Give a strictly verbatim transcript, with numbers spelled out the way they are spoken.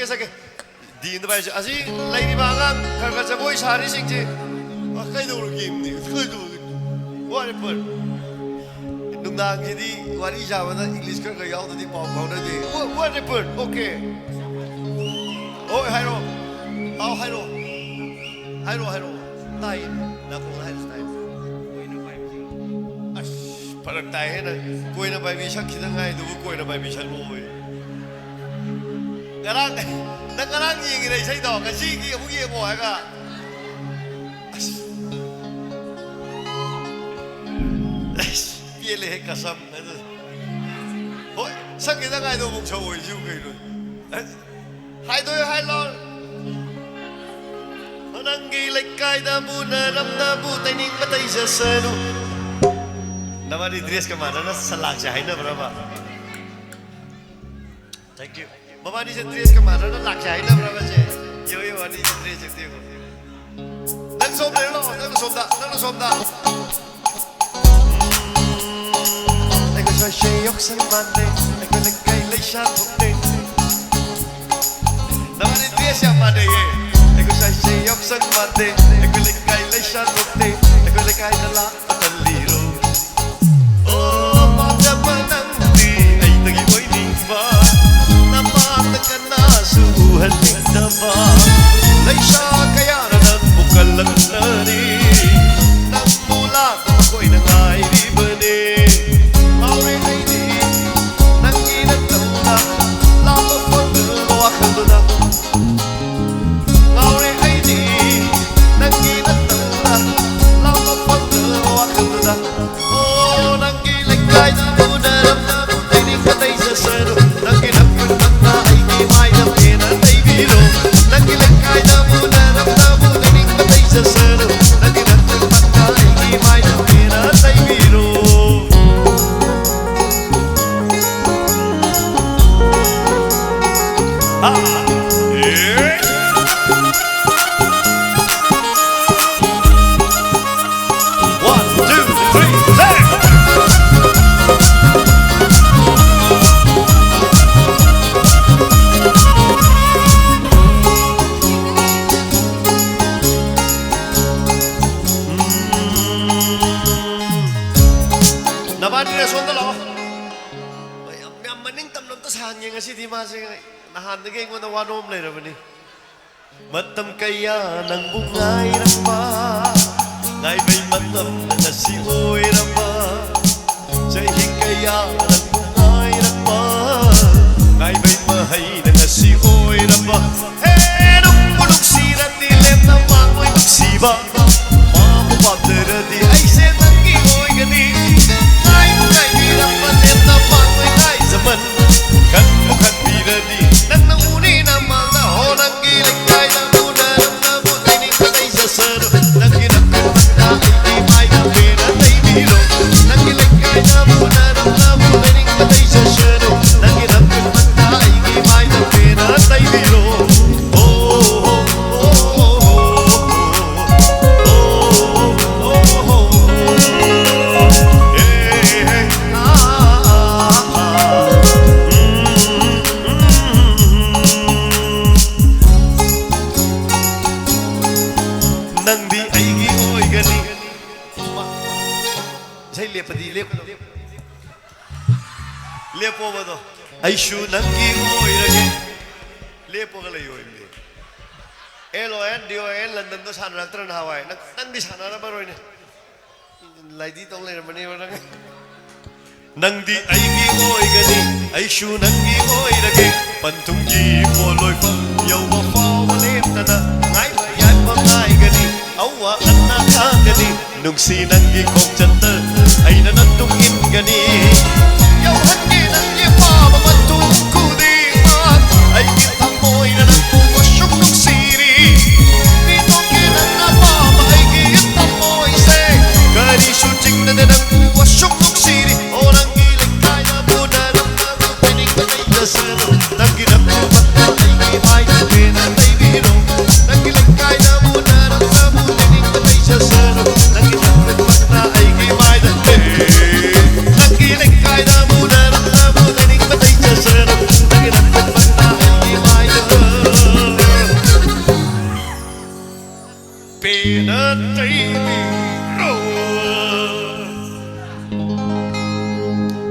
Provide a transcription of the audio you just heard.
ꯁꯛꯀꯦ꯫ ꯗꯤ ꯑꯦꯝꯗ ꯄꯥꯏꯔꯤꯁꯦ꯫ ꯑꯁꯤ ꯂꯩꯔꯤꯕ ꯑꯉꯥꯡ ꯈꯔ ꯈꯔ ꯖꯒꯣꯏ ꯁꯥꯔꯤꯁꯤꯡꯁꯦ, ꯑ, ꯀꯩꯗꯧꯔꯒꯦ? ꯀꯩꯗꯧꯔꯒꯦ? What happened? ꯅꯨꯡꯗꯥꯡꯁꯤꯗꯤ ꯋꯥꯔꯤ ꯁꯥꯕꯗ ꯏꯪꯂꯤꯁ ꯈꯔ ꯈꯔ ꯌꯥꯎꯗꯗꯤ ꯄꯥꯎ ꯐꯥꯎꯅꯗꯦ꯫ What, what happened? Okay. ꯍꯣꯏ, ꯍꯥꯏꯔꯣ꯫ ꯑꯥꯎ, ꯍꯥꯏꯔꯣ꯫ ꯍꯥꯏꯔꯣ, ꯍꯥꯏꯔꯣ꯫ ꯇꯥꯏ꯫ ꯅꯥꯀꯣꯡꯗ ꯍꯥꯏꯔꯁꯨ ꯇꯥꯏ꯫ ꯑꯁ, ꯐꯔꯛ ꯇꯥꯏꯍꯦ ꯅꯪ꯫ ꯀꯣꯏꯅ ꯄꯥꯏꯕꯤ ꯁꯛꯈꯤꯗ ꯉꯥꯏꯗꯨꯕꯨ ꯀꯣꯏꯅ ꯄꯥꯏꯕꯤ ꯁꯛꯂꯣꯌꯦ꯫ ꯉꯔꯥꯡ, ꯅꯪ ꯉꯔꯥꯡ ꯌꯦꯡꯉꯤꯔ ꯏꯁꯩꯗꯣ? ꯉꯁꯤꯒꯤ ꯑꯃꯨꯛ ꯌꯦꯡꯉꯣ ꯍꯥꯏꯒ꯫ ꯑꯁ꯫ ꯑꯁ, ꯄꯦꯜꯂꯦꯍꯦ ꯀꯁꯝ꯫ ꯑꯗꯨ, ꯍꯣꯏ, ꯁꯛꯈꯤꯗ ꯉꯥꯏꯗꯣ ꯑꯃꯨꯛ ꯁꯛꯑꯣꯏꯁꯤꯕꯨ ꯀꯩꯅꯣ? ꯍꯥꯏꯗꯣꯏ ꯍꯥꯏꯂꯣ꯫ ꯅꯪꯒꯤ ꯂꯩꯀꯥꯏꯗꯕꯨ ꯅꯔꯝꯗꯕꯨ ꯇꯩꯅꯤꯡꯕ ꯇꯩꯖꯁꯅꯨ꯫ ꯅꯕꯥꯅꯤ ꯗ꯭ꯔꯦꯁꯀ ꯃꯥꯟꯅꯅ ꯁꯂꯥꯛꯁꯦ ꯍꯥꯏꯅꯕ꯭ꯔꯕ? Thank you. ꯃꯕꯥꯅꯤꯁꯦ ꯗ꯭ꯔꯦꯁꯀ ꯃꯥꯟꯅꯅ ꯂꯥꯛꯁꯦ ꯍꯥꯏꯅꯕ꯭ꯔꯕ ꯁꯦ? ꯌꯦꯡꯉꯣ, ꯌꯦꯡꯉꯣ, ꯑꯅꯤꯁꯦ ꯗ꯭ꯔꯦꯁꯁꯦ ꯑꯝꯇ ꯌꯦꯡꯉꯣ꯫ ꯅꯪ ꯁꯣꯝꯗ ꯂꯥꯛꯑꯣ, ꯅꯪ ꯁꯣꯝꯗ, ꯅꯪ ꯁꯣꯝꯗ꯫ ꯑꯩꯈꯣꯏ ꯁ꯭ꯋꯥꯏꯁꯦ ꯌꯥꯎꯁꯪ ꯃꯥꯟꯗꯦ, ꯑꯩꯈꯣꯏ ꯂꯩꯀꯥꯏ ꯂꯩꯁꯥ ꯊꯣꯛꯇꯦ꯫ ꯅꯕꯥꯅꯤ ꯗ꯭ꯔꯦꯁ ꯌꯥꯝ ꯃꯥꯟꯅꯩꯌꯦ꯫ ꯑꯩꯈꯣꯏ ꯁ꯭ꯋꯥꯏꯁꯦ ꯌꯥꯎꯁꯪ ꯃꯥꯟꯗꯦ, ꯑꯩꯈꯣꯏ ꯂꯩꯀꯥꯏ ꯂꯩꯁꯥ ꯊꯣꯛꯇꯦ꯫ ꯑꯩꯈꯣꯏ ꯂꯩꯀꯥꯏꯗ ꯂꯥꯛꯄ ꯇꯜꯂꯤꯔꯣ? ꯑꯣ, ꯄꯥꯝꯖꯕ ꯅꯪꯗꯤ ꯑꯩꯗꯒꯤ ꯑꯣꯏꯅꯤꯡꯕ, ꯅꯃꯥꯡꯗ ꯀꯅꯥꯁꯨ ꯎꯍꯟꯅꯤꯡꯗꯕ, ꯂꯩꯁꯥ ꯀꯌꯥꯅ ꯅꯪꯕꯨ ꯀꯜꯂꯛꯅꯔꯤ, ꯅꯪꯕꯨ ꯂꯥꯛꯄ ꯀꯣꯏꯅ ꯉꯥꯏꯔꯤꯕꯅꯦ꯫ ꯉꯥꯎꯔꯦ ꯑꯩꯗꯤ ꯅꯪꯒꯤ ꯅꯇꯧꯗ, ꯂꯥꯞꯄ ꯐꯣꯟꯗꯨ ꯋꯥꯈꯜꯗꯨꯗ꯫ ꯉꯥꯎꯔꯦ ꯑꯩꯗꯤ ꯅꯪꯒꯤ ꯅꯇꯧꯗ, ꯂꯥꯞꯄ ꯐꯣꯟꯗꯨ ꯋꯥꯈꯜꯗꯨꯗ꯫ ꯑꯣ, ꯅꯪꯒꯤ ꯂꯩꯀꯥꯏꯗ ꯎꯅꯔꯝꯗꯕ ꯇꯩꯅꯤꯡꯕ ꯇꯩꯖꯁꯅꯨ꯫ ꯅꯪꯒꯤ ꯅꯈꯨꯠ ꯅꯪꯅ ꯑꯩꯒꯤ ꯃꯥꯏꯗ ꯍꯦꯟꯅ ꯇꯩꯕꯤꯔꯣ꯫ ꯅꯪꯒꯤ ꯂꯩꯀꯥꯏꯗ ꯎꯅꯔꯝꯗꯕ ꯇꯩꯅꯤꯡꯕ ꯇꯩꯖꯁꯅꯨ꯫ ꯅꯪꯒꯤ ꯅꯈꯨꯠ ꯅꯪꯅ ꯑꯩꯒꯤ ꯃꯥꯏꯗ ꯍꯦꯟꯅ ꯇꯩꯕꯤꯔꯣ꯫ Ah, yeah. One, two, three, say. ꯍꯥꯟꯅꯗꯒꯤ ꯑꯩꯉꯣꯟꯗ ꯋꯥꯅꯣꯝ ꯂꯩꯔꯕꯅꯤ꯫ ꯃꯇꯝ ꯀꯌꯥ ꯅꯪꯕꯨ ꯉꯥꯏꯔꯝꯕ, ꯉꯥꯏꯕꯩ ꯃꯇꯝꯅ ꯉꯁꯤ ꯑꯣꯏꯔꯕ, ꯆꯍꯤ ꯀꯌꯥ ꯅꯪꯕꯨ ꯉꯥꯏꯔꯝꯕ, ꯉꯥꯏꯕꯩ ꯃꯍꯩꯅ ꯉꯁꯤ ꯑꯣꯏꯔꯕ꯫ ꯍꯦ, ꯅꯨꯡꯕꯨ ꯅꯨꯡꯁꯤꯔꯗꯤ ꯂꯦꯞꯅ ꯃꯥꯡꯂꯣꯏ ꯅꯨꯡꯁꯤꯕ, ꯃꯥꯕꯨ ꯄꯥꯝꯖꯔꯗꯤ ꯑꯩꯁꯦ ꯅꯪꯒꯤ ꯑꯣꯏꯒꯅꯤ꯫ ꯉꯥꯏꯕꯨ ꯉꯥꯏꯕꯤꯔꯝꯕ ꯂꯦꯞꯅ ꯃꯥꯡꯂꯣꯏ ꯉꯥꯏꯖꯃꯟ, ꯈꯟꯕꯨ ꯈꯟꯕꯤꯔꯗꯤ ꯅꯪꯅ ꯎꯅꯤ ꯅꯃꯜꯗ꯫ ꯍꯣ, ꯅꯪꯒꯤ ꯂꯩꯀꯥꯏꯗ ꯎꯅꯔꯝꯅꯕꯨ ꯂꯩꯅꯤꯡꯕ ꯂꯩꯖꯁꯅꯨ꯫ ꯅꯪꯒꯤ ꯅꯈꯨꯠꯃꯛꯇ ꯑꯩꯒꯤ ꯃꯥꯏꯗ ꯄꯦꯟꯅ ꯂꯩꯕꯤꯔꯣ꯫ ꯅꯪꯒꯤ ꯂꯩꯀꯥꯏꯗ ꯎꯅꯔꯝꯅꯕꯨ ꯂꯩꯅꯤꯡꯕ ꯂꯩꯖꯁꯅꯨ꯫ ꯅꯪꯒꯤ ꯅꯈꯨꯠꯃꯛꯇ ꯑꯩꯒꯤ ꯃꯥꯏꯗ ꯄꯦꯟꯅ ꯂꯩꯕꯤꯔꯣ꯫ ꯍꯣ, ꯍꯣ, ꯍꯣ, ꯍꯣ, ꯍꯣ, ꯍꯣ, ꯍꯣ, ꯍꯣ, ꯍꯣ, ꯍꯣ꯫ ꯍꯦ, ꯍꯦ, ꯑꯥ, ꯑꯥ, ꯑꯥ, ꯑꯥ꯫ ꯎꯝ, ꯎꯝ, ꯎꯝ, ꯎꯝ꯫ ꯅꯪꯗꯤ ꯑꯩꯒꯤ ꯑꯣꯏꯒꯅꯤ꯫ ꯏꯁꯩ ꯂꯦꯞꯄꯗꯤ ꯂꯦꯞ-, ꯂꯦꯞꯄꯣꯕꯗꯣ꯫ ꯑꯩꯁꯨ ꯅꯪꯒꯤ ꯑꯣꯏꯔꯒꯦ꯫ ꯂꯦꯞꯄꯒ ꯂꯩꯌꯣ ꯏꯕꯨꯡꯉꯣ꯫ ꯑꯦꯜ ꯑꯣ ꯑꯦꯟ ꯗꯤ ꯑꯣ ꯑꯦꯟ ꯂꯟꯗꯟꯗꯣ ꯁꯥꯟꯅꯔꯛꯇ꯭ꯔ ꯅꯍꯥꯟꯋꯥꯏ? ꯅꯪ, ꯅꯪꯗꯤ ꯁꯥꯟꯅꯔꯝꯃꯔꯣꯏꯅꯦ꯫ ꯂꯥꯏꯗꯤ ꯇꯧ ꯂꯩꯔꯝꯃꯅꯦꯕ ꯅꯪ꯫ ꯅꯪꯗꯤ ꯑꯩꯒꯤ ꯑꯣꯏꯒꯅꯤ, ꯑꯩꯁꯨ ꯅꯪꯒꯤ ꯑꯣꯏꯔꯒꯦ꯫ ꯄꯟꯊꯨꯡꯒꯤ ꯄꯣꯠꯂꯣꯏꯐꯝ ꯌꯧꯕ ꯐꯥꯎꯕ ꯂꯦꯞꯇꯅ ꯉꯥꯏꯕ ꯌꯥꯏꯐ ꯉꯥꯏꯒꯅꯤ꯫ ꯑꯋꯥ ꯅꯪꯅ ꯈꯥꯡꯒꯅꯤ, ꯅꯨꯡꯁꯤ ꯅꯪꯒꯤ ꯈꯣꯡꯆꯠꯇ ꯑꯩꯅ ꯅꯪ ꯇꯨꯡ ꯏꯟꯒꯅꯤ꯫ ꯌꯧꯍꯟꯒꯦ ꯅꯪꯒꯤ ꯑꯄꯥꯝꯕ ꯃꯇꯨꯡ ꯈꯨꯗꯤꯡꯃꯛ꯫ ꯑꯩꯒꯤ ꯊꯃꯣꯏꯅ ꯅꯪꯕꯨ ꯑꯁꯨꯛ ꯅꯨꯡꯁꯤꯔꯤ꯫ ꯄꯤꯊꯣꯛꯀꯦ ꯅꯪꯅ ꯑꯄꯥꯝꯕ ꯑꯩꯒꯤ ꯊꯃꯣꯏꯁꯦ꯫ ꯀꯔꯤꯁꯨ ꯆꯤꯡꯅꯗꯦ ꯅꯪꯕꯨ ꯑꯁꯨꯛ ꯅꯨꯡꯁꯤꯔꯤ꯫ ꯑꯣ ꯅꯪꯒꯤ ꯂꯩꯀꯥꯏꯗ ꯄꯨꯅꯔꯝꯂꯕ ꯂꯩꯅꯤꯡꯕ ꯂꯩꯖꯁꯅꯨ꯫ ꯅꯪꯒꯤ ꯅꯈꯨꯠꯃꯛꯇ ꯑꯩꯒꯤ ꯃꯥꯏꯗ ꯄꯦꯟꯅ ꯂꯩꯕꯤꯔꯣ꯫ ꯅꯪꯒꯤ ꯂꯩꯀꯥꯏꯗ ꯄꯨꯅꯔꯝꯂꯕ ꯂꯩꯅꯤꯡꯕ ꯂꯩꯖꯁꯅꯨ꯫ ꯅꯪꯒꯤ ꯅꯈꯨꯠꯃꯛꯇ ꯑꯩꯒꯤ ꯃꯥꯏꯗ ꯄꯦꯟ-, ꯅꯪꯒꯤ ꯂꯩꯀꯥꯏꯗ ꯄꯨꯅꯔꯝꯂꯕ ꯂꯩꯅꯤꯡꯕ ꯂꯩꯖꯁꯅꯨ꯫ ꯅꯪꯒꯤ ꯅꯈꯨꯠꯃꯛꯇ ꯑꯩꯒꯤ ꯃꯥꯏꯗ ꯄꯦꯟꯅ ꯂꯩꯕꯤꯔꯣ꯫